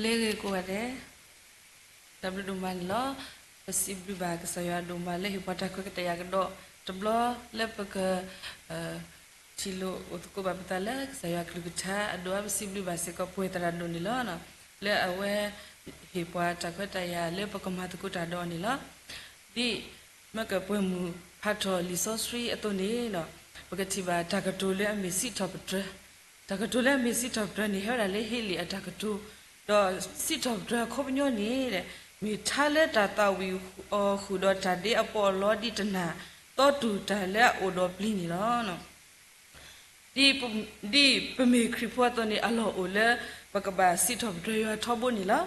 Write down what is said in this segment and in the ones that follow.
လၢဂ့ၤကိးဂၤဒဲး, တၢ်ဘျုးဒိၣ်မးန့ၣ်လီၤ. ပစံးဘျုးဘၣ်ကစၢ်ယွၤဒိၣ်မးလၢဟ့ၣ်ပှၤတၢ်ခွဲးကတၢၢ်ယၤကဒီးတဘျီလၢပက ထံၣ်လိာ်အိၣ်သကိးဘၣ်ပသးလၢကစၢ်ယွၤကလုၢ်ကထါအဒိၣ်အါ, ပစံးဘျုးဘၣ်စ့ၢ်ကီးပှဲၤသရၣ်ဒိၣ်န့ၣ်လီၤ. လၢအဝဲဟ့ၣ်ပှၤတၢ်ခွဲးတၢ်ယာ်လၢပကမၤသကိးတၢ်ဒီးအီၤန့ၣ်လီၤ. ဒ်မကပှဲၤမုၢ်ဖးထီၣ်လံာ်စီဆှံအသိးန့ၣ်ဒီး, ပကထံၣ်ဘၣ်တၢ်ကတိၤလၢအမ့ၢ်စံးထီၣ်ပတြၢၤ, တၢ်ကတိၤလၢအမ့ၢ်စံးထီၣ်ပတြၢၤန့ၣ် ဟဲဝဲဒၣ်လၢဟ့လ့ၣ်အတၢ်ကတိၤ, ဒီးစံးထီၣ်ပတြၢၤအခီပညီန့ၣ် မ့ၢ်ထါလၢတၢ်သးဝံၣ်အီၤဃုာ်ဒီးတၢ်ဒ့အပီးအလီဒ်တနၢ်သီတူၢ်တၢ်လၢအအိၣ်ဒီးပျံၤန့ၣ်လီၤ. ဒ်ပမ့ၢ်ခရံာ်ဖိအသိးန့ၣ် အလီၢ်အိၣ်လၢပကဘၣ်စံးထီၣ်ပတြၢၤယွၤထီဘိန့ၣ်လီၤ.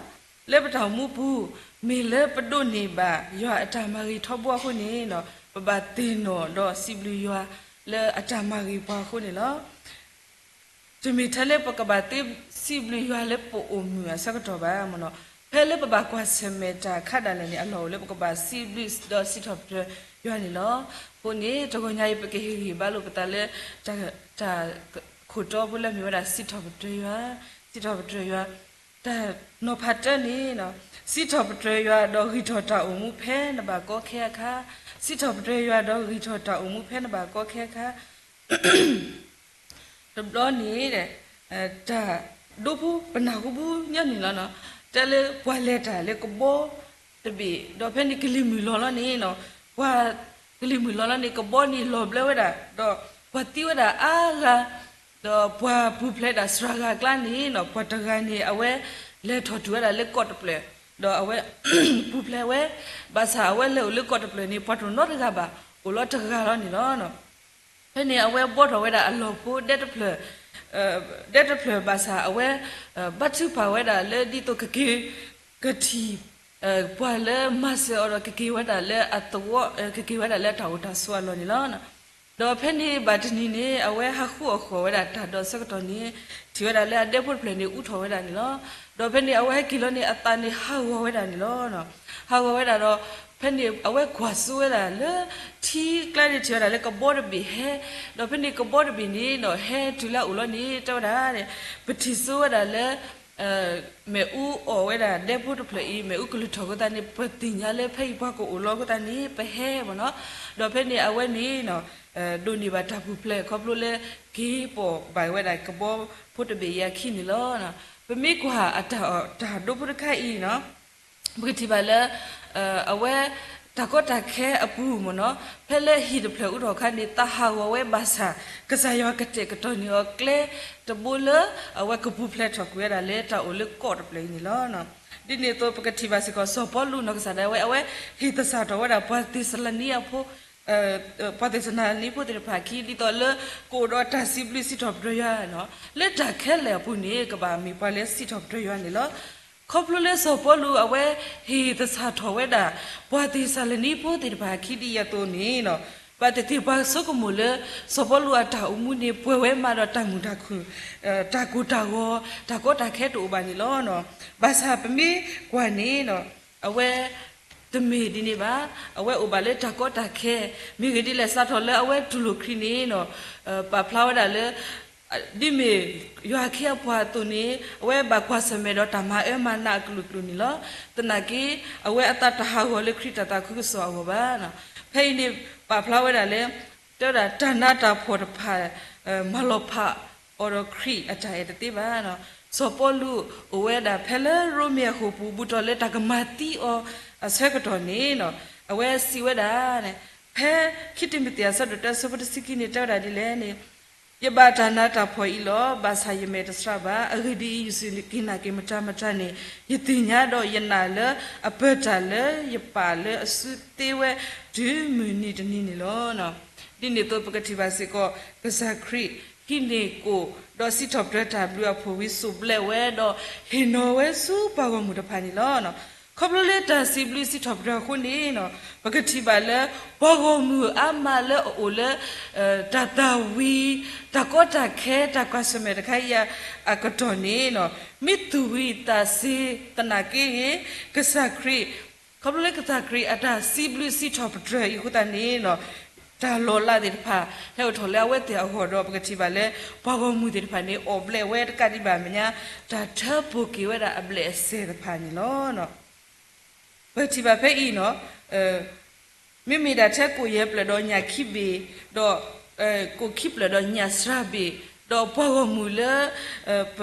လၢပတၢ်အိၣ်မူပူၤ မ့ၢ်လၢပဒိးန့ၢ်ဘၣ်ယွၤအတၢ်မၤဂ့ၤထီဘိအဃိန့ၣ်ဒီး ပဘၣ်သ့ၣ်နီၣ်ဒီးစံးဘျုးယွၤလၢအတၢ်မၤဂ့ၤပှၤအဃိန့ၣ်လီၤ. တမ့ၢ်ထဲလၢပကဘၣ်သ့စံးဘျုးယွၤလၢပအိၣ်မုာ်အဆၢကတီၢ်ဘၣ်မ့ၢ်နီၤ, ဖဲလၢပဘၣ်ကွၢ်ဆၢၣ်မဲာ်တၢ်အခါဒၣ်လဲာ်န့ၣ် အလီၢ်အိၣ်လၢပကဘၣ်စံးဘျုးဒီးစံးထီၣ်ပတြၢၤယွၤန့ၣ်လီၤ. အဃိန့ၣ် တဂီၤညါအံၤ ပကဟ့ၣ်ဂံၢ်ဘါလိာ်ပသးလၢ တၢ်ခိၣ်တီဖိလၢအမ့ၢ်ဝဲဒၣ် စံးထီၣ်ပတြၢၤယွၤ, စံးထီၣ်ပတြၢၤယွၤ, တၢ်နီၤဖးတၢန့ၣ်, စံးထီၣ်ပတြၢၤယွၤဒီးဂံၢ်ထီၣ်တၢ်အိၣ်မူဖဲနဘၣ်ကီခဲအခါ, စံးထီၣ်ပတြၢၤယွၤဒီးဂံၢ်ထီၣ်တၢ်အိၣ်မူဖဲနဘၣ်ကီခဲအခါ တဘျီန့ၣ် တၢ်ဒိဖိပနၢ်ဟူဘၣ်ညီနုၢ်လီၤ. တဲလၢပှၤလဲၤတၢ်လၢကဘီတဘ့ၣ်, ဒီးဖဲန့ၣ်ကလံၤမုၢ်လီၤလီၤန့ၣ်, ပှၤကလံၤမုၢ်လီၤလီၤန့ၣ် ကဘီန့ၣ်လီၤဘျၢဝဲဒၣ်, ဒီးပှၤသံဝဲဒၣ်အါဂၤ, ဒီးပှၤပူၤဖျဲးဒၣ်စှၤဂၤအကျါန့ၣ်, ပှၤတဂၤန့ၣ် အဝဲလဲၤထီၣ်တုၤဝဲဒၣ်လၢကီးတဖျၢၣ်, ဒီးအဝဲပူၤဖျဲးဝဲ, ဘၣ်ဆၣ်အဝဲလဲၤအိၣ်လၢကီးတဖျၢၣ်န့ၣ် ပှၤတနီတဂၤဘၣ်, အိၣ်လီၤတဂၤလီၤန့ၣ်လီၤ. ဖဲန့ၣ်အဝဲဘှီထီၣ်ဝဲဒၣ်အလီၢ်ဖိဒဲတဖျၢၣ်, ဒဲတဖျၢၣ်ဘၣ်ဆၣ်အဝဲ ဘါထုကဖၣ်ဝဲဒၣ်လၢဒ်သိးကက့ၤကထံၣ် ပှၤလၢမၤစၢၤအီၤဒီးကက့ၤဝဲဒၣ်လၢအသဝီ, ကက့ၤဝဲဒၣ်လၢအတၢ်အိၣ်တၢ်ဆိးအလီၢ်န့ၣ်လီၤ. ဒီးဖဲန့ၣ်ဘၣ်တနံၤန့ၣ် အဝဲဟးဃုအီၣ်ဃီၣ်ဝဲဒၣ်တၢ်ဒီးဆၢကတီၢ်န့ၣ် ထံၣ်ဝဲဒၣ်လၢအဒဲဖိတဖျၢၣ်န့ၣ် အူထီၣ်ဝဲဒၣ်န့ၣ်လီၤ. ဒီးဖဲန့ၣ်အဝဲဟဲက့ၤလီၤန့ၣ် အသးန့ၣ်ဟးဂီၤဝဲဒၣ်န့ၣ်လီၤ. ဟးဂီၤဝဲဒၣ်ဒီး ဖဲန့ၣ်အဝဲကွၢ်စိဝဲဒၣ်လၢ ထံကျါန့ၣ်ထံၣ်ဝဲဒၣ်လၢကဘီတဘ့ၣ်ဟဲ, ဒီးဖဲန့ၣ်ကဘီတဘ့ၣ်န့ၣ်ဒီး ဟဲတုၤလၢအအိၣ်လီၤန့ၣ် တဲဝဲဒၣ်, ပထံၣ်စိဝဲဒၣ်လၢ မ့ၣ်အူအီၣ်ဝဲဒၣ်ဒဲဖိတဖျၢၣ်အံၤ မ့ၣ်အူကလုၢ်ထီၣ်အဃိသတးန့ၣ် ပသ့ၣ်ညါလၢဖဲအံၤပှၤကအိၣ်လီၤအဃိသတးန့ၣ် ပဟဲမ့ၢ်နီၤ. ဒီးဖဲန့ၣ်အဝဲန့ၣ် ဒိးန့ၢ်ဘၣ်တၢ်ပူၤဖျဲးခီဖျိလၢ က့ၤပိာ်ဘၣ်ဝဲဒၣ်ကဘီဖိတဘ့ၣ်အံၤအခံန့ၣ်လီၤ. ပမ့ၢ်ကွၢ်အတၢ်ဒိဖိတခါအံၤနီၤ ပကထံၣ်ဘၣ်လၢ အဝဲ တၢ်ကီတၢ်ခဲအပူၤမ့ၢ်နီၤ ဖဲလၢဟံၣ်တဖျၢၣ်အူထီၣ်အခါန့ၣ် သးဟးဂီၤဝဲဘၣ်ဆၣ် ကစၢ်ယွၤကတဲာ်ကတီၤန့ၢ်အီၤကျဲတဘိလၢ အဝဲကပူၤဖျဲးထီၣ်ကွံာ်ဝဲဒၣ်လၢတၢ်အိၣ်လၢကီးတဖျၢၣ်အံၤန့ၣ်လီၤ. ဒ်န့ၣ်အသိးပကထံၣ်ဘၣ်စ့ၢ်ကီး စီၤပီလူးနီၢ်ကစၢ်ဒၣ်ဝဲ အဝဲဟ့ၣ်သဆၣ်ထီၣ်ဝဲဒၣ်ပှၤသ့းစလနံအဖိ ပှၤသ့းစလနံဖိသ့ၣ်တဖၣ်အခံ ဒ်သိးလၢကအိၣ်ဒီးတၢ်စံးဘျုးစံးထီၣ်ပတြၢၤယွၤနီၤ လၢတၢ်ခဲလၢာ်အပူၤန့ၣ် ကဘၣ်မ့ၢ်ပှၤလၢစံးထီၣ်ပတြၢၤယွၤန့ၣ်လီၤ. ခီဖျိလၢစီၤပီလူးအဝဲဟ့ၣ်သဆၣ်ထီၣ်ဝဲဒၣ် ပှၤသ့းစလနံဖိသ့ၣ်တဖၣ်အခံဒ်အံၤအသိးန့ၣ်နီၤ ဘၣ်သ့ၣ်သ့ၣ်ပှၤဆိကမိၣ်လၢ စီၤပီလူးအတၢ်အိၣ်မူန့ၣ် ပှဲၤဝဲမးဒီးတၢ်မုာ်တၢ်ခုၣ် တၢ်ကိၢ်တၢ်ဂီၤ တၢ်ကီတၢ်ခဲတအိၣ်ဘၣ်န့ၣ်လီၤ. ဘၣ်ဆၣ်ပမ့ၢ်ကွၢ်န့ၣ်နီၤ အဝဲ တမ့ၢ်ဒ်န့ၣ်ဘၣ်. အဝဲအိၣ်ဘၣ်လၢတၢ်ကီတၢ်ခဲ မ့ၢ်ဂ့ၢ်ဒ်လဲၣ် စးထီၣ်လၢအဝဲတူၢ်လိာ်ခရံာ်န့ၣ်နီၤ ပာ်ဖျါဝဲဒၣ်လၢ ဒ်မ့ၢ်ယွၤအခ့အပှၤအသိးန့ၣ် အဝဲဘၣ်ကွၢ်ဆၢၣ်မဲာ်ဒီးတၢ်မၤအၢမၤနးအကလုာ်ကလုာ်န့ၣ်လီၤ. သနာ်က့ အဝဲအသးတဟးဂီၤလၢခရံာ်တၢ်သးခုကစီၣ်အဂီၢ်ဘၣ်. ဖဲအံၤန့ၣ် ပာ်ဖျါဝဲဒၣ်လၢ တဲဝဲဒၣ်တၢ်နးတၢ်ဖှီၣ်တဖၣ် မၤလီၤဖးအီၤဒီးခရံာ်အတၢ်အဲၣ်တသ့ဘၣ်. စီၤပီလူးအိၣ်ဝဲဒၣ်ဖဲလၢရိမ့ၤအဃိာ်ပူၤ ဘူးထီၣ်လၢတၢ်ကမၤသံအီၤအဆၢကတီၢ်န့ၣ်နီၤ အဝဲစံးဝဲဒၣ် ဖဲခံတံၤမသ့းအဆၢဒိၣ်တၢ အဆၢဖိတဆံခံန့ၣ် တဲဝဲဒၣ်ဒ်လဲၣ်န့ၣ် ယဘၣ်တၢ်နးတၢ်ဖှီၣ်အံၤလီၤ. ဘၣ်ဆၣ်ယမဲာ်တဆှးဘၣ်. အဂ့ၢ်ဒ်အံၤ, ယစူၢ်က့ၤနာ်က့ၤမတၤမတၤန့ၣ် ယသ့ၣ်ညါဒီးယနာ်လၢ အပၢၤတၢ်လၢယပာ်လၢအစုသ့ဝဲ တုၤမုၢ်နံၤတနံၤန့ၣ်လီၤ. ဒ်န့ၣ်အသိးပကထံၣ်ဘၣ်စ့ၢ်ကီး ကစၢ်ခရံာ် ဟံးန့ၢ်ကိၣ် ဒီးစံးထီၣ်ပတြၢၤတၢ်ဘျုးအဖှိၣ်ဝံၤ စိၢ်ဘျဲးဝဲဒီး ဟ့ၣ်နီၤဝဲဆူပှၤဂီၢ်မုၢ်တဖၣ်န့ၣ်လီၤ. ခီဖျိလၢတၢ်စံးဘျုးစံးထီၣ်ပတြၢၤအဃိန့ၣ် ပကထံၣ်ဘၣ်လၢ ပှၤဂီၢ်မုၢ်အါမးလၢအအိၣ်လၢ တၢ်သၣ်ဝံၤ တၢ်ကီတၢ်ခဲ တၢ်ကွၢ်ဆၢၣ်မဲာ်တခါအံၤအကတီၢ်န့ၣ် မ့ၢ်သူၣ်ဝံၤသးစ့ၤသနာ်က့ဂ့ၤ ကစၢ်ခရံာ် ခီဖျိလၢကစၢ်ခရံာ်အတၢ်စံးဘျုးစံးထီၣ်ပတြၢၤအံၤအဃိသတးန့ၣ် တၢ်လီၤလးသ့ၣ်တဖၣ် ဟဲအိၣ်ထီၣ်လၢအဝဲသ့ၣ်အဂီၢ်ဒီး ပကထံၣ်ဘၣ်လၢ ပှၤဂီၢ်မုၢ်သ့ၣ်တဖၣ်န့ၣ် အီၣ်ဘျဲးဝဲတကးဒံးဘၣ်မဲာ်ညါ တၢ်ထၢပူၤက့ၤဝဲဒၣ်အဘျဲးအစဲးတဖၣ်န့ၣ်လီၤ. ပထံၣ်ဘၣ်ဖဲအံၤနီၤ မ့မ့ၢ်ဒၣ်ထဲကိၣ်ယဲၢ်ဖျၢၣ်ဒီးညၣ်ခံဘ့ၣ်, ဒီး ကိၣ်ခံဖျၢၣ်ဒီးညၣ်စှၤဘ့ၣ်, ဒီးပှၤဂီၢ်မုၢ်လၢ ပ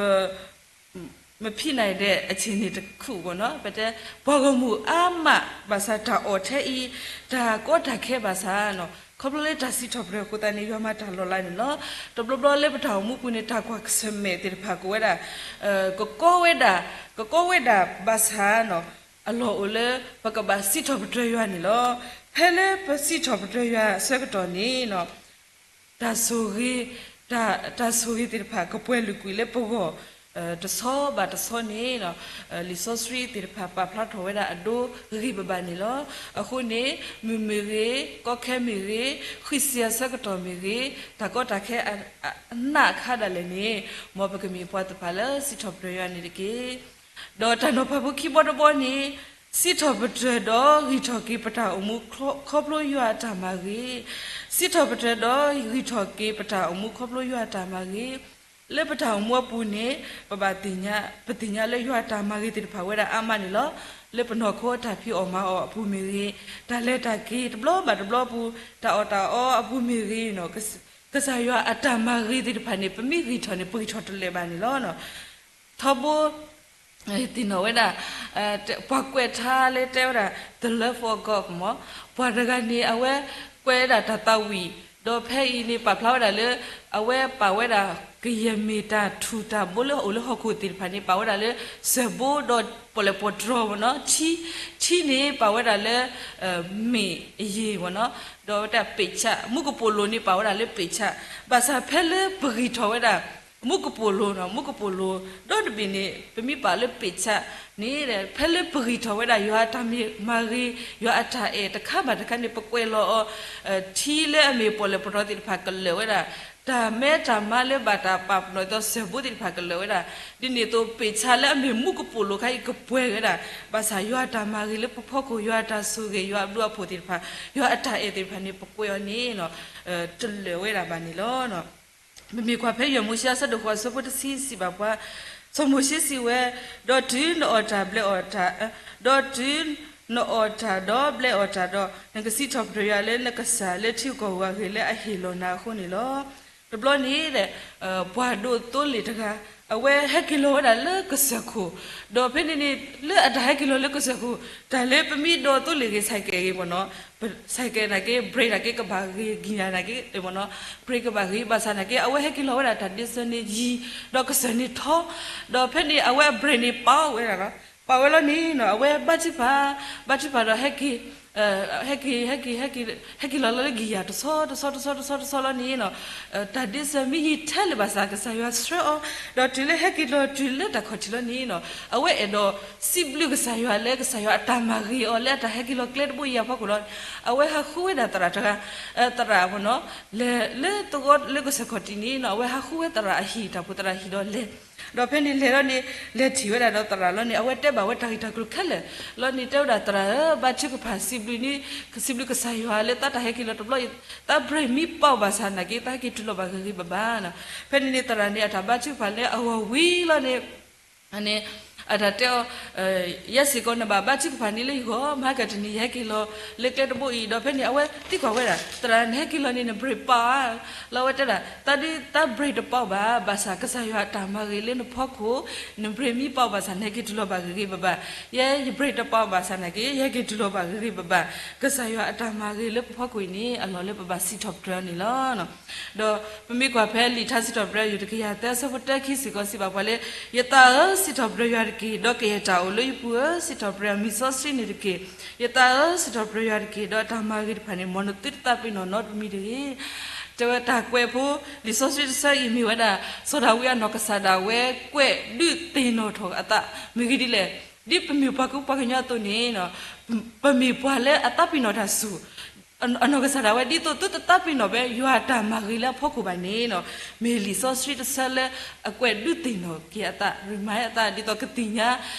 မဖံးနၢ်ဒဲးအဆ့ၣ်န့ၣ်တခူၣ်ဘၣ်နီၤ ပတဲ ပှၤဂီၢ်မုၢ်အါမး ဘၣ်ဆၣ်တၢ်အီၣ်ထဲအံၤ တၢ်ကီတၢ်ခဲဘၣ်ဆၣ်နီၤ ခီဖျိလၢတၢ်စံးထီၣ်ပတြၢၤအဃိသတးန့ၣ် ယွၤမၤတၢ်လီၤလးန့ၣ်လီၤ. တဘျီဘျီလၢပတၢ်အိၣ်မူပူၤန့ၣ် တၢ်ကွၢ်ဆၢၣ်မဲာ်သ့ၣ်တဖၣ်ကအိၣ်ဝဲဒၣ် ကကီဝဲဒၣ် ကကီဝဲဒၣ်ဘၣ်ဆၣ်နီၤ အလီၢ်အိၣ်လၢ ပကဘၣ်စံးထီၣ်ပတြၢၤယွၤန့ၣ်လီၤ. ဖဲလၢပစံးထီၣ်ပတြၢၤယွၤအဆၢကတီၢ်န့ၣ်နီၤ တၢ်ဆိၣ်ဂ့ၤ တၢ် တၢ်ဆိၣ်ဂ့ၤသ့ၣ်တဖၣ်ကပှဲၤလုာ်ကွံာ်လၢပဂီၢ် တဆီဘၣ်တဆီန့ၣ် လံာ်စီဆှံသ့ၣ်တဖၣ်ပာ်ဖျါထီၣ်ဝဲဒၣ်အဒိဂ့ၤဂ့ၤဘၣ်ဘၣ်န့ၣ်လီၤ. အဃိန့ၣ် မုာ်မ့ၢ်ဂ့ၤ, ကီခဲမ့ၢ်ဂ့ၤ, ဃံးစ့အဆၢကတီၢ်မ့ၢ်ဂ့ၤ, တၢ်ကီတၢ်ခဲအနးအခါဒၣ်လဲာ်န့ၣ် မ်ပကမ့ၢ်ပှၤသ့ၣ်တဖၣ်လၢစံးထီၣ်ပတြၢၤယွၤန့ၣ်တက့ၢ်. ဒီးတၢ်နီၤဖးဖိခံဘီတဘီန့ၣ် စံးထီၣ်ပတြၢၤဒီးဂံၢ်ထီၣ်က့ၤပတၢ်အိၣ်မူခီဖျိယွၤအတၢ်မၤဂ့ၤ, စံးထီၣ်ပတြၢၤဒီးဂံၢ်ထီၣ်က့ၤပတၢ်အိၣ်မူခီဖျိယွၤအတၢ်မၤဂ့ၤ, လၢပတၢ်အိၣ်မူအပူၤန့ၣ် ပဘၣ်သ့ၣ်ညါ ပသ့ၣ်ညါလၢယွၤအတၢ်မၤဂ့ၤသ့ၣ်တဖၣ်ဝဲဒၣ်အါမးန့ၣ်လီၤ. လၢပနီၢ်ခိအတၢ်ဖံးအီၣ်မၤအီၣ်အပူၤမ့ၢ်ဂ့ၤ, တၢ်လဲၤတၢ်က့ၤတဘျီဘၣ်တဘျီအပူၤ, တၢ်အီၣ်တၢ်အီအပူၤမ့ၢ်ဂ့ၤ, ကစၢ်ယွၤအတၢ်မၤဂ့ၤသ့ၣ်တဖၣ်န့ၣ် ပမ့ၢ်ဂံၢ်ထီၣ်န့ၣ် ပဂံၢ်ထီၣ်တလၢာ်ဘၣ်န့ၣ်လီၤ. ထီဘိ သ့ၣ်နီၣ်ဝဲဒၣ် ပှၤကွဲးထါလၢတဲဝဲဒၣ် the love of God မ့ၢ် ပှၤတဂၤန့ၣ် အဝဲကွဲးဝဲဒၣ်တၢ်သးဝံၣ်, ဒီးဖဲအံၤန့ၣ် ပာ်ဖျါဝဲဒၣ်လၢ အဝဲပာ်ဝဲဒၣ် ကယဲၢ်မ့ၢ်တၢ်ထူၣ်တၢ်ဘိလၢအအိၣ်လၢဟီၣ်ခိၣ်သ့ၣ်တဖၣ်န့ၣ် ပာ်ဝဲဒၣ်လၢ စၢၢ်ဘိဒီးပီၣ်လဲၣ်ပီၣ်တြီၤမ့ၢ်နီၤ, ထံ ထံန့ၣ် ပာ်ဝဲဒၣ်လၢ မ့ၣ်အယ့ၢ်မ့ၢ်နီၤ, ဒီးဝဲဒၣ်ပ့ၣ်ဆၣ်, မူကပိာ်လိၤန့ၣ် ပာ်ဝဲဒၣ်လၢပ့ၣ်ဆၣ်, ဘၣ်ဆၣ်ဖဲလၢပဂံၢ်ထီၣ်ဝဲဒၣ် မူကပိာ်လိၤနီၤ, မူကပိာ်လိၤ ဒီတဘ့ၣ်န့ၣ် ပမ့ၢ်ပာ်လၢပ့ၣ်ဆၣ်န့ၣ် ဖဲလၢပဂံၢ်ထီၣ်ဝဲဒၣ် ယွၤအတၢ်မၤဂ့ၤ, ယွၤအတၢ်အဲၣ်တခါဘၣ်တခါန့ၣ် ပကွဲးလီၤအီၤ, ထံလၢအမ့ၢ်ပီၣ်လဲၣ်ပီၣ်တြီၤသ့ၣ်တဖၣ်ကလၢာ်ဝဲဒၣ်, တၢ်မဲတၢ်မါလၢဘၣ်တၢ်ပာ်ပနီၣ်အသးစၢၢ်ဘိသ့ၣ်တဖၣ်ကလၢာ်ဝဲဒၣ်, ဒ်န့ၣ်အသိး ပ့ၣ်ဆၣ်လၢအမ့ၢ်မူကပိာ်လိၤခါအံၤကပှဲၤဝဲဒၣ်, ဘၣ်ဆၣ်ယွၤအတၢ်မၤဂ့ၤလၢပဖီခိၣ်, ယွၤအတၢ်ဆိၣ်ဂ့ၤ, ယွၤအဘျုးအဖှိၣ်သ့ၣ်တဖၣ်, ယွၤအတၢ်အဲၣ်သ့ၣ်တဖၣ်န့ၣ် ပကွဲးအီၤန့ၣ် တလၢာ်ဝဲဒၣ်ဘၣ်န့ၣ်လီၤ. ပမ့ၢ်ကွၢ်ဖဲယဲၢ်မိၤၡ့အဆၢဒိၣ်ဃိးအဆၢဖိတဆံစံးဘၣ်ပှၤ, စီၤမိၤၡ့စံးဝဲ, ဒီးတုၤနအီၣ်တၢ်ဘျဲးအီၣ်တၢ်, ဒီးတုၤနအီၣ်တၢ်ဒီးဘျဲးအီၣ်တၢ်ဒီး, နကစံးထီၣ်ပတြၢၤယွၤလၢနကစၢ်လၢထံဂုၤကီၢ်ဂၤအဂ့ၢ်လၢအဟ့ၣ်လီၤနၤအဃိန့ၣ်လီၤ. တဘျီန့ၣ် ပှၤဒိးသိလ့ၣ်တဂၤ အဝဲဟဲက့ၤလီၤဝဲဒၣ်လၢကစၢၢ်ခိၣ်, ဒီးဖဲန့ၣ်န့ၣ် လၢအတၢ်ဟဲက့ၤလီၤလၢကစၢၢ်ခိၣ် တၢ်လၢပမ့ၢ်ဒိးသိလ့ၣ်ဂ့ၤ ဆိုင်ကယ်ဂ့ၤမ့ၢ်နီၤ, ပ ဆိုင်ကယ် နာ်က့ brake နာ်က့ ကဘၣ်ဂ့ၤ, gear နာ်က့ မ့ၢ်နီၤ, brake ကဘၣ်ဂ့ၤ, ဘၣ်ဆၣ်နာ်က့ အဝဲဟဲက့ၤလီၤဝဲဒၣ်တၢ်ဒ့စၢၤန့ၣ်ယံၤ, ဒီးကစၢၢ်န့ၣ်ထီ, ဒီးဖဲန့ၣ် အဝဲအ brake န့ၣ်ပာ်ဝဲဒၣ်လီၤ. ပာ်ဝဲလီၤန့ၣ်နီၤ အဝဲဘါထုကဖၣ်, ဘါထုကဖၣ်ဒီးဟဲက့ၤ ဟဲက့ၤ ဟဲက့ၤ ဟဲက့ၤ ဟဲက့ၤလီၤလၢ gear တဆီ တဆီ တဆီ တဆီ တဆီလီၤန့ၣ်နီၤ, တၢ်ဒ့စၢၤမ့ၢ်ယံၤထဲလဲၣ်ဘၣ်ဆၣ် ကစၢ်ယွၤဆှၢအီၤ, ဒီးတုၤလၢဟဲက့ၤလီၤတုၤလၢတၢ်ခီၣ်ထံးလီၤန့ၣ်နီၤ, အဝဲအဲၣ်ဒိးစံးဘျုးကစၢ်ယွၤလၢ ကစၢ်ယွၤအတၢ်မၤဂ့ၤအီၤလၢအတၢ်ဟဲက့ၤလီၤကျဲတဘိအံၤအဖီခိၣ်လီၤ. အဝဲဟးဃုဝဲဒၣ်သရၣ်တဂၤ, သရၣ်မ့ၢ်နီၤ, လဲၤလၢသဝီလၢကစၢၢ်ခီၣ်ထံးန့ၣ်နီၤ အဝဲဟးဃုဝဲသရၣ်အဟံၣ် တၢ်ဖိသရၣ်ဟံၣ်ဒီးလဲၤ ဒီးဖဲန့ၣ်လဲၤလီၤန့ၣ် လဲၤထံၣ်ဝဲဒၣ်ဒီးသရၣ်လီၤန့ၣ် အဝဲတဲဘၣ်ဝဲတၢ်ဂ့ၢ်တၢ်ကျိၤခဲလၢာ်လီၤန့ၣ် တဲဝဲဒၣ်သရၣ်ဧၢ ဘါထုကဖၣ်စံးဘျုးန့ၣ် စံးဘျုးကစၢ်ယွၤလၢသးတၢ်ဟဲက့ၤလီၤတဘျီအံၤ သး brake မ့ၢ်ပာ်ဘၣ်ဆၣ်နာ်က့ သးဟဲက့ၤတုၤလီၤဘၣ်ဂ့ၤဂ့ၤဘၣ်ဘၣ်နီၤ. ဖဲန့ၣ်န့ၣ် သရၣ်န့ၣ် အတၢ်ဘါထုကဖၣ်လၢအဂီၢ်ဝံၤလီၤန့ၣ် န့ၣ် အတၢ်တဲအီၤ ယဲစ့ၢ်ကီးနဘၣ်ဘါထုကဖၣ်န့ၣ်လၢယဂီၢ် မဟါကတနံၤ ယဟဲက့ၤလီၤလၢကျဲတဘိအံၤ ဒီးဖဲန့ၣ် အဝဲသံကွၢ်ဝဲဒၣ် သရၣ် နဟဲက့ၤလီၤန့ၣ် န brake ပာ်ဧါ. လီၤအဝဲတဲဒၣ် သးဒုး သး brake တပာ်ဘၣ် ဘၣ်ဆၣ်ကစၢ်ယွၤအတၢ်မၤဂ့ၤလၢနဖီခိၣ် န brake မ့ၢ်ပာ်ဘၣ်ဆၣ် နဟဲက့ၤတုၤလီၤဘၣ်ဂ့ၤဂ့ၤဘၣ်ဘၣ်. ယဲယ brake တပာ်ဘၣ်ဆၣ်နာ်က့ ယဟဲက့ၤတုၤလီၤဘၣ်ဂ့ၤဂ့ၤဘၣ်ဘၣ်. ကစၢ်ယွၤအတၢ်မၤဂ့ၤလၢပဖီခိၣ်အံၤန့ၣ် အလီၢ်လၢပဘၣ်စံးထီၣ်ပတြၢၤအီၤန့ၣ်လီၤ. ဒီးပမ့ၢ်ကွၢ်ဖဲလံာ်ထါစံးထီၣ်ပတြၢၤ ယိၤတကယၤသၢဆၢဖိတၢခံစ့ၢ်ကီးစံးဘၣ်ပှၤလၢ ယသးဧၢ စံးထီၣ်ပတြၢၤယွၤတက့ၢ်. ဒီးကယဲၢ်တၢ်အိၣ်လၢယပူၤဧၢ စံးထီၣ်ပတြၢၤမံၤစီဆှံန့ၣ်တက့ၢ်. ယသးဧၢ စံးထီၣ်ပတြၢၤယွၤတက့ၢ်. ဒီးအတၢ်မၤဂ့ၤတဖၣ်န့ၣ် မ်နသုတသးပ့ၤနီၣ်နီတမံၤတဂ့ၤ. တဲဝဲတၢ်ကွဲးဖိ လံာ်စီဆှံတဆၢအံၤမ့ၢ်ဝဲဒၣ် စီၤဒၤဝံးအနီၢ်ကစၢ်ဒၣ်ဝဲ ကွဲးဒုးသ့ၣ်နီၣ်ထီၣ်အသး မ့ၢ်ဂ့ၢ်ဒ်လဲၣ်. ဒ်ပမ့ၢ်ပှၤကူပှၤကညီအသိးန့ၣ် ပမ့ၢ်ပှၤလၢအသးပ့ၤနီၣ်တၢ်ဆူၣ် အနီၢ်ကစၢ်ဒၣ်ဝဲ ဒ်သိးသုတသးပ့ၤနီၣ်ဖဲယွၤအတၢ်မၤဂ့ၤလၢအဖီခိၣ်ဘၣ်န့ၣ်နီၤ, မ့ၢ်လံာ်စီဆှံတဆၢလၢအကွဲးဒုးသ့ၣ်နီၣ်က့ၤအသး remind အသး ဒ်သိးကသ့ၣ်ညါ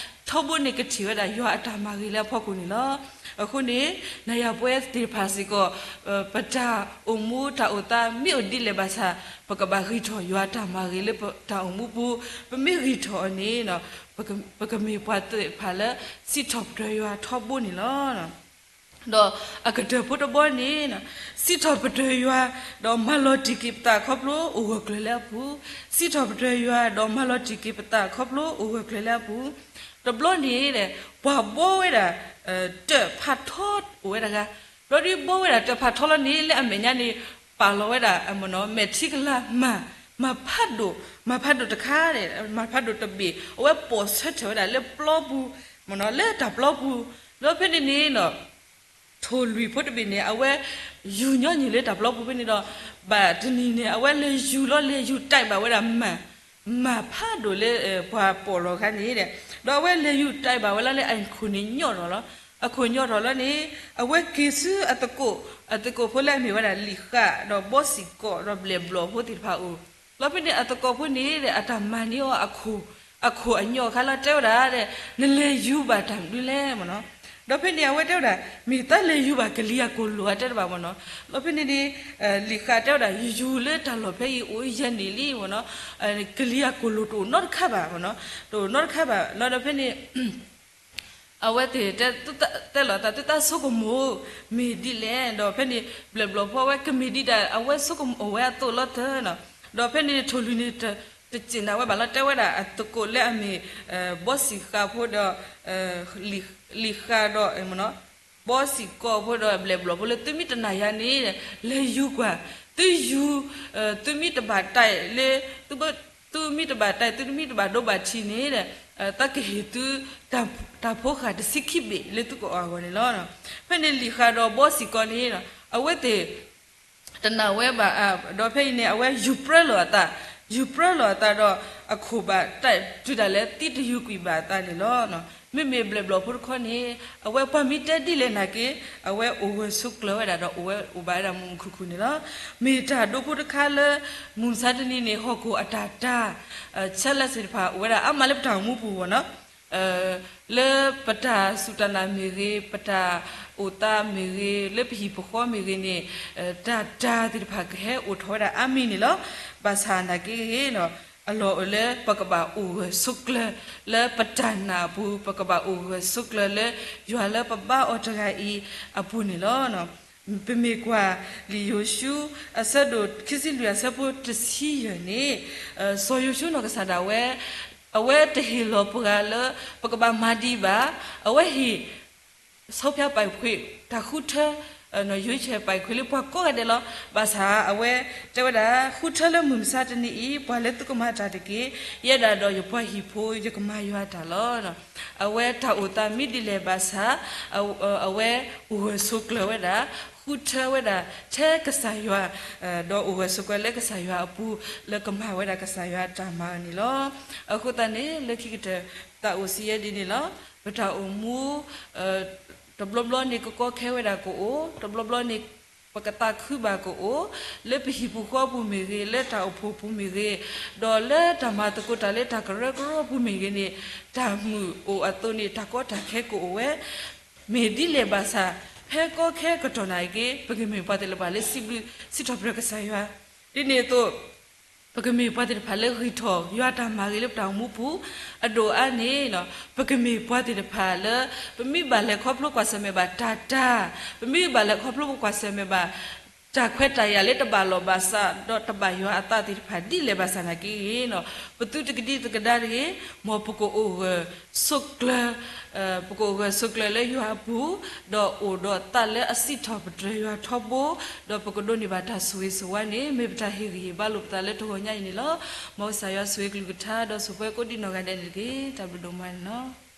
ထီဘိန့ၣ်ကထံၣ်ဝဲဒၣ်ယွၤအတၢ်မၤဂ့ၤလၢအဖီခိၣ်န့ၣ်လီၤ. အဃိန့ၣ် နၤယၤပဝဲသ့ၣ်တဖၣ်စ့ၢ်ကီး ပတၢ်အိၣ်မူတၢ်အိၣ်သးမ့ၢ်အိၣ်ဒ်လဲၣ်ဘၣ်ဆၣ် ပကဘၣ်ဂံၢ်ထီၣ်ယွၤအတၢ်မၤဂ့ၤလၢပတၢ်အိၣ်မူပူၤ, ပမ့ၢ်ဂံၢ်ထီၣ်အီၤန့ၣ် ပကမ့ၢ်ပှၤသ့ၣ်တဖၣ်လၢ စံးထီၣ်ပတြၢၤယွၤထီဘိန့ၣ်လီၤ. ဒီးအကတၢၢ်ဖိတဘီန့ၣ် စံးထီၣ်ပတြၢၤယွၤ ဒီးမၤလီၤတံၢ်က့ၤပသးခီဖျိအိၣ်ဂၢၢ်ကျၢၤလၢအပူၤ, စံးထီၣ်ပတြၢၤယွၤ ဒီးမၤလီၤတံၢ်က့ၤပသးခီဖျိအိၣ်ဂၢၢ်ကျၢၤလၢအပူၤ, တဘျီန့ၣ် ပှၤဘှီဝဲဒၣ် တၢၣ်ဖးထီအိၣ်ဝဲဒၣ်ဂၤ, ဘျီဒ်ဘှီဝဲဒၣ်တၢၣ်ဖးထီလီၤန့ၣ် လၢအမဲာ်ညါန့ၣ် ပာ်လီၤဝဲဒၣ် မဲာ်ထံကလၤမၤ, မၤဖးဒိၣ်, မၤဖးဒိၣ်တခါ, မၤဖးဒိၣ်တဘ့ၣ် အဝဲပိာ်ဆၢထၢၣ်ဝဲဒၣ်လၢပျီပူၤ, မ့ၢ်နီၤ လၢတၢ်ပျီပူၤ, ဒီးဖဲန့ၣ်န့ၣ် ထိၣ်လွံၢ်ဖိတဘ့ၣ်န့ၣ် အဝဲယူၤညီနုၢ်လၢတၢ်ပျီပူၤဖဲန့ၣ်ဒီး ဘၣ်တနံၤန့ၣ် အဝဲလဲၤယူၤလီၤ လဲၤယူၤတၢ်ဘၣ်ဝဲဒၣ်မၤ, မၤဖးဒိၣ်လၢ ပှၤပိာ်လီၤခါန့ၣ်ဒီး ဒီးအဝဲလဲၤယူၤတၢ်ဘၣ်ဝဲလီၤလၢအခိၣ်န့ၣ်ညီထီၣ်လီၤ. အခိၣ်ညီထီၣ်လီၤန့ၣ် အဝဲက့ၤဆူအသကိး, အသကိးဖိလၢအမ့ၢ်ဝဲဒၣ်လံာ်ဃး ဒီးဘီစံၣ်ကီး ဒီးဘျဲၣ်ဘျီၣ်ဖိသ့ၣ်တဖၣ်အိၣ်, ဒီးဖဲန့ၣ်အသကိးဖိန့ၣ်ဒီး အတၢ်မၤန့ၢ်အီၤ အခိၣ်အညီအခါလီၤ တဲဝဲဒၣ်ဒီး နလဲၤယူၤဘၣ်တၢ်မနုၤလဲၣ် မ့ၢ်နီၤ. ဒီးဖဲန့ၣ်အဝဲတဲဝဲဒၣ် မ့ၢ်သးလဲၤယူၤဘၣ်ကလံၤအကိၣ်လိာ် အတဲတဘၣ် မ့ၢ်နီၤ. ဒီးဖဲန့ၣ်န့ၣ် လံာ်ဃးတဲဝဲဒၣ် ယူၤလၢတၢ်လီၢ်ဖဲအံၤအိၣ်ယဲၢ်နံၣ်လံ မ့ၢ်နီၤ, ကလံၤအကိၣ်လိာ်တအိၣ်နီတခါဘၣ် မ့ၢ်နီၤ, တအိၣ်နီတခါဘၣ်လီၤ. ဒီးဖဲန့ၣ် အဝဲသ့ၣ်တဲလီၤသး သုတၢ်ဆိကမိၣ် မ့ၢ်ဒ်လဲၣ်, ဒီးဖဲန့ၣ် ဘျဲၣ်ဘျီၣ်ဖိဝဲကမ့ၢ်ဒ်ဒၣ် အဝဲဆိကမိၣ်ဝဲအသိးလီၤတၢ်နီၤ. ဒီးဖဲန့ၣ်ထိၣ်လွံၢ်န့ၣ် တစ့ၣ်နာ်ဝဲဘၣ်လီၤ တဲဝဲဒၣ်အသကိးလၢအမ့ၢ် ဘီစံၣ်ဃးဖိဒီး လံာ်ဃးဒီး ဘီစံၣ်ကီးဖိဒီးဘျဲၣ်ဘျီၣ်ဖိလၢ သုမ့ၢ်တနာ်ယၤန့ၣ် လဲၤယူၤကွၢ်, သုယူၤ, သုမ့ၢ်တဘၣ်တၢ်လၢ သုမ့ၢ်တဘၣ်တၢ် သုမ့ၢ်တဘၣ်ဒိဘၣ်ထံးန့ၣ် သးကဟ့ၣ်သု တၢ်ဖိဃာ်တဆံခံဘ့ၣ်လၢသုကအီၣ်အဂီၢ်န့ၣ်လီၤ. ဖဲန့ၣ်လံာ်ဃးဒီးဘီစံၣ်ကီးန့ၣ် အဝဲသ့ၣ် တနာ်ဝဲဘၣ်, ဒီးဖဲအံၤန့ၣ် အဝဲယူၤပြၢလီၤအသး, ယူၤပြၢလီၤအသးဒီး အခိၣ်ဘၣ်တၢ်တုၤဒၣ်လဲာ်သံတယူၤကွံာ်ဘၣ်အသးန့ၣ်လီၤ. မ့မ့ၢ်ဘျဲၣ်ဘျီၣ်ဖိတခီန့ၣ် အဝဲပှၤမ့ၢ်တဲဒ်လဲၣ်နာ်က့ အဝဲအိၣ်ဂၢၢ်ဆိးကျၢၤဝဲဒၣ်ဒီး အိၣ်ဝဲအိၣ်ဘၣ်ဝဲဒၣ်မုာ်မုာ်ခုၣ်ခုၣ်န့ၣ်လီၤ. မ့ၢ်တၢ်ဒိဖိတခါလၢ မုၢ်မဆါတနံၤန့ၣ် ဟီၣ်ခိၣ်အတၢ်တၢ် ဆဲးလဲးသ့ၣ်တဖၣ် အိၣ်ဝဲဒၣ်အါမးလၢပတၢ်အိၣ်မူပူၤဘၣ်နီၤ လၢပတၢ်စူၢ်တၢ်နာ်မ့ၢ်ဂ့ၤ, ပတၢ်အိၣ်သးမ့ၢ်ဂ့ၤ, လၢပဟံၣ်ပဃီမ့ၢ်ဂ့ၤန့ၣ် တၢ်တၢ်သ့ၣ်တဖၣ်ကဟဲအိၣ်ထီၣ်ဝဲဒၣ်အါမံၤန့ၣ်လီၤ. ဘၣ်ဆၣ်နာ်က့ဂ့ၤ အလီၢ်အိၣ်လၢပကဘၣ်အိၣ်ဂၢၢ်ဆိးကျၢၤလၢပတၢ်နာ်အပူၤ, ပကဘၣ်အိၣ်ဂၢၢ်ဆိးကျၢၤလၢယွၤလၢပဘါအီၤတဂၤအံၤအပူၤန့ၣ်လီၤ. ပမ့ၢ်ကွၢ်လံာ်ယိၤၡူ အဆၢဒိၣ်ခံဆံလွံၢ်အဆၢဖိတဆံယဲၢ်န့ၣ်, စီၤယိၤၡူနီၢ်ကစၢ်ဒၣ်ဝဲ အဝဲတဟ့ၣ်လီၤပှၤလၢ ပကဘၣ်မၤဒံးဘၣ်, အဝဲဟ့ၣ် ဆီဖါပာ်ခွ့ၣ် တၢ်ဃုထၢ ယွၤဆဲးပာ်ခွ့ၣ်လၢပှၤကိးဂၤဒဲးလီၤ. ဘၣ်ဆၣ်အဝဲတဲဝဲဒၣ် ဃုထၢလၢမုၢ်မဆါတနံၤအံၤ ပှၤလၢသုကမၤတၢ်တက့ၢ်, ယဲဒၣ်ဒီးယပှၤဟံၣ်ဖိ ယကမၤယွၤတၢ်လီၤ. အဝဲတၢ်အိၣ်သးမ့ၢ်ဒ်လဲၣ်ဘၣ်ဆၣ် အဝဲအိၣ်ဂၢၢ်ဆိးကျၢၤဝဲဒၣ်, ဃုထၢဝဲဒၣ်ထဲကစၢ်ယွၤ, ဒီးအိၣ်ဂၢၢ်ဆိးကျၢၤလၢကစၢ်ယွၤအပူၤ လၢကမၤဝဲဒၣ်ကစၢ်ယွၤအတၢ်မၤန့ၣ်လီၤ. အဃိသတးန့ၣ် လၢခံကတၢၢ် သးအိၣ်စံးယဲဒ်န့ၣ်လီၤ. ပတၢ်အိၣ်မူ တဘျီဘျီန့ၣ် ကကီခဲဝဲဒၣ်ကအိၣ်, တဘျီဘျီန့ၣ် ပကသးခုဘၣ်ကအိၣ်, လၢပဟံၣ်ပူၤဃီပူၤမ့ၢ်ဂ့ၤ, လၢတၢ်အိၣ်ဖှိၣ်ပူၤမ့ၢ်ဂ့ၤ, ဒီးလၢတၢ်မၤသကိးတၢ်လၢတၢ်ကရၢကရိပူၤမ့ၢ်ဂ့ၤန့ၣ်, တၢ်မုာ်အိၣ်အသိးန့ၣ် တၢ်ကီတၢ်ခဲကအိၣ်ဝဲ မ့ၢ်ဒ်လဲၣ်ဘၣ်ဆၣ်, ဖဲကီခဲကတီၢ်နာ်က့ ပကမ့ၢ်ပှၤသ့ၣ်တဖၣ်လၢစံးဘျုးစံးထီၣ်ပတြၢၤကစၢ်ယွၤ, ဒ်န့ၣ်အသိး ပကမ့ၢ်ပှၤသ့ၣ်တဖၣ်လၢဂံၢ်ထီၣ်ယွၤတၢ်မၤဂ့ၤလၢပတၢ်အိၣ်မူပူၤ, အဒိၣ်အါန့ၣ် ပကမ့ၢ်ပှၤသ့ၣ်တဖၣ်လၢ ပမ့ၢ်ဘၣ်လဲၤခီဖျိကွၢ်ဆၢၣ်မဲာ်ဘၣ်တၢ်တၢ်, ပမ့ၢ်ဘၣ်လဲၤခီဖျိပကွၢ်ဆၢၣ်မဲာ်ဘၣ် တၢ်ခွဲးတၢ်ယာ်လၢတဘၣ်လိာ်ဘၣ်စး ဒီးတဘၣ်ယွၤအသးသ့ၣ်တဖၣ်ဒ်လဲၣ်ဘၣ်ဆၣ်နာ်က့ဂ့ၤန့ၣ်, ပသုတကဒံတကဒါတဂ့ၤ, မ်ပကအိၣ်ဂၢၢ်ဆိးကျၢၤ ပကအိၣ်ဂၢၢ်ဆိးကျၢၤလၢယွၤအပူၤ, ဒီးအိၣ်ဒီးသးလၢအစံးထီၣ်ပတြၢၤယွၤထီဘိ, ဒီးပကဒိးန့ၢ်ဘၣ်တၢ်ဆိၣ်ဂ့ၤဆိၣ်ဝါန့ၣ် မ့ၢ်ပတၢ်ဟ့ၣ်ဂံၢ်ဟ့ၣ်ဘါလိာ်ပသးလၢတဂီၤညါအံၤန့ၣ်လီၤ. မ်ကစၢ်ယွၤဆိၣ်ဂ့ၤကလုၢ်ကထါ ဒီးဆိၣ်ပှဲၤကိးဒံးနီၢ်ဂၤဒဲးန့ၣ်တက့ၢ်. တၢ်ဘျုးဒိၣ်မးန့ၣ်လီၤ.